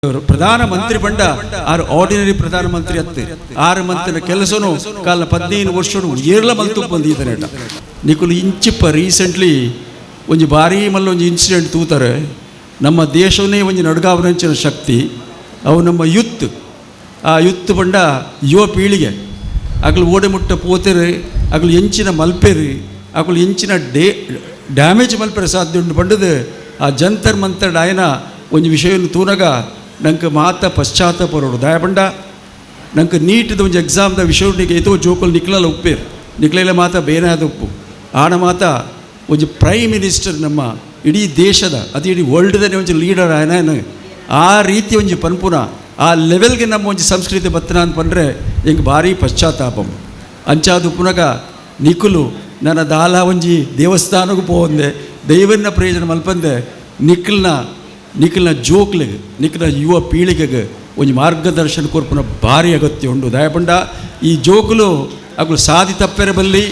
ಪ್ರಧಾನ ಮಂತ್ರಿ ಪಂಡ ಆರ್ ಆರ್ಡಿನರಿ ಪ್ರಧಾನ ಮಂತ್ರಿ ಅತ್ತೆ. ಆರು ಮಂತ್ರಿನ ಕೆಲಸನು ಕಾಲ 15 ವರ್ಷಡು ಏರ್ಲ ಮಲ್ತು ಬಂದಿದ್ದಾನೆ. ನಿಕುಲು ಇಂಚಿಪ್ಪ ರೀಸೆಂಟ್ಲಿ ಒಂಜಿ ಭಾರೀ ಮಲ್ಲ ಒಂಜಿ ಇನ್ಸಿಡೆಂಟ್ ತೂತಾರೆ. ನಮ್ಮ ದೇಶವನ್ನೇ ಒಂಜಿ ನಡುಗಾವನಂಚಿನ ಶಕ್ತಿ ಅವು ನಮ್ಮ ಯುತ್. ಆ ಯುತ್ ಪಂಡ ಯುವ ಪೀಳಿಗೆ. ಅಗಲು ಓಡೆ ಮುಟ್ಟ ಪೋತೆರು, ಅಗಲು ಎಂಚಿನ ಮಲ್ಪೆರು, ಅಗಲು ಎಂಚಿನ ಡ್ಯಾಮೇಜ್ ಮಲ್ಪೆರೆ ಸಾಧ್ಯ ಉಂಡು ಪಂಡದು ಆ ಜಂತರ್ ಮಂತರ್ ಆಯನ ಒಂಜಿ ವಿಷಯವನ್ನು ತೂನಗ ನಂಗೆ ಮಾತ ಪಶ್ಚಾತ್ತಾಪ ಬರೋಡು. ದಾಯ ಪಂಡ ನಂಗೆ ನೀಟ್ದ ಒಂಜಿ ಎಕ್ಸಾಮ್ದ ವಿಷಯ ಏತೋ ಜೋಕುಲು ನಿಕ್ಲಲ್ಲ ಉಪ್ಪೇರು, ನಿಕ್ಲೆಲ್ಲ ಮಾತ ಬೇನಾದ ಉಪ್ಪು. ಆಣ ಮಾತ ಒಂಜಿ ಪ್ರೈಮ್ ಮಿನಿಸ್ಟರ್, ನಮ್ಮ ಇಡೀ ದೇಶದ ಅದು ಇಡೀ ವರ್ಲ್ಡ್ದನೇ ಒಂಜಿ ಲೀಡರ್ ಆಯನ, ಆ ರೀತಿ ಒಂಜಿ ಪನ್ಪುನ ಆ ಲೆವೆಲ್ಗೆ ನಮ್ಮ ಒಂಜಿ ಸಂಸ್ಕೃತಿ ಬತ್ತನ ಅಂತ ಪಂಡ್ರೆ ಎಂಕ್ ಭಾರಿ ಪಶ್ಚಾತ್ತಾಪಂ. ಅಂಚಾದ ಉಪ್ಪುನಗ ನಿಕುಲು ನನ್ನ ದಾಲ ಒಂಜಿ ದೇವಸ್ಥಾನಕ್ಕೂ ಪೋವಂದೆ, ದೈವನ ಪ್ರಯೋಜನ ಮಲ್ಪಂದೆ, ನಿಕ್ಲ್ನ ನಿಕ್ಲ್ನ ಜೋಕ್ಲೆಗ್, ನಿಕ್ಲ್ನ ಯುವ ಪೀಳಿಗೆಗೆ ಒಂಜಿ ಮಾರ್ಗದರ್ಶನ ಕೊರ್ಪುನ ಭಾರಿ ಅಗತ್ಯ ಉಂಡು. ದಾಯಪಂಡ ಈ ಜೋಕುಲು ಅಕುಲು ಸಾದಿ ತಪ್ಪೆರೆ ಬಲ್ಲಿ,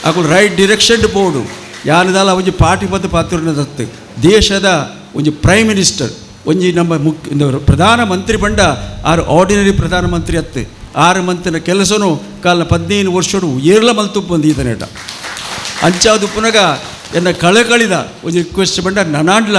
ಅಕುಲು ರೈಟ್ ಡಿರೆಕ್ಷನ್ ಪೋಡು. ಯಾನದಾಲ ಒಂಜಿ ಪಾರ್ಟಿ ಬದ್ದು ಪಾತ್ರನ ದತ್ತು, ದೇಶದ ಒಂಜಿ ಪ್ರೈಮ್ ಮಿನಿಸ್ಟರ್, ಒಂಜಿ ನಮ್ಮ ಮುಖ್ಯ ಪ್ರಧಾನ ಮಂತ್ರಿ ಪಂಡ ಆರು ಆರ್ಡಿನರಿ ಪ್ರಧಾನ ಮಂತ್ರಿ ಅತ್ತೆ. ಆರು ಮಂತ್ರಿನ ಕೆಲಸನು ಕಾಲ 15 ವರ್ಷಡು ಏರ್ಲ ಮಲ್ತು ಬಂದಿದ್ದಾನೆ. ಅಂಚಾದ ಪುನಗ ಎನ್ನ ಕಳಕಳಿದ ಒಂಜಿ ರಿಕ್ವೆಸ್ಟ್ ಪಂಡ, ನನಾಂಡ್ಲ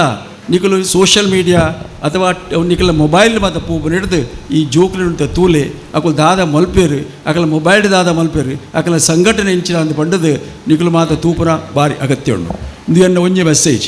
ನಿಕುಲು ಸೋಷಿಯಲ್ ಮೀಡಿಯಾ ಅಥವಾ ನಿಕಲ ಮೊಬೈಲ್ ಮಾತ ಪೂಪು ಹಿಡಿದು ಈ ಜೋಕ್ಲು ತೂಲೆ, ಅಕುಲು ದಾದ ಮಲ್ಪೇರು, ಅಕಲ ಮೊಬೈಲ್ ದಾದ ಮಲ್ಪೇರು, ಅಕಲ ಸಂಘಟನೆ ಇಂಚಿನ ಅಂದ್ ಪಂಡದು ನಿಕುಲು ಮಾತ ತೂಪುನ ಭಾರಿ ಅಗತ್ಯ ಉಂಡು. ಇದು ಎನ್ನ ಒಂಜಿ ಮೆಸೇಜ್.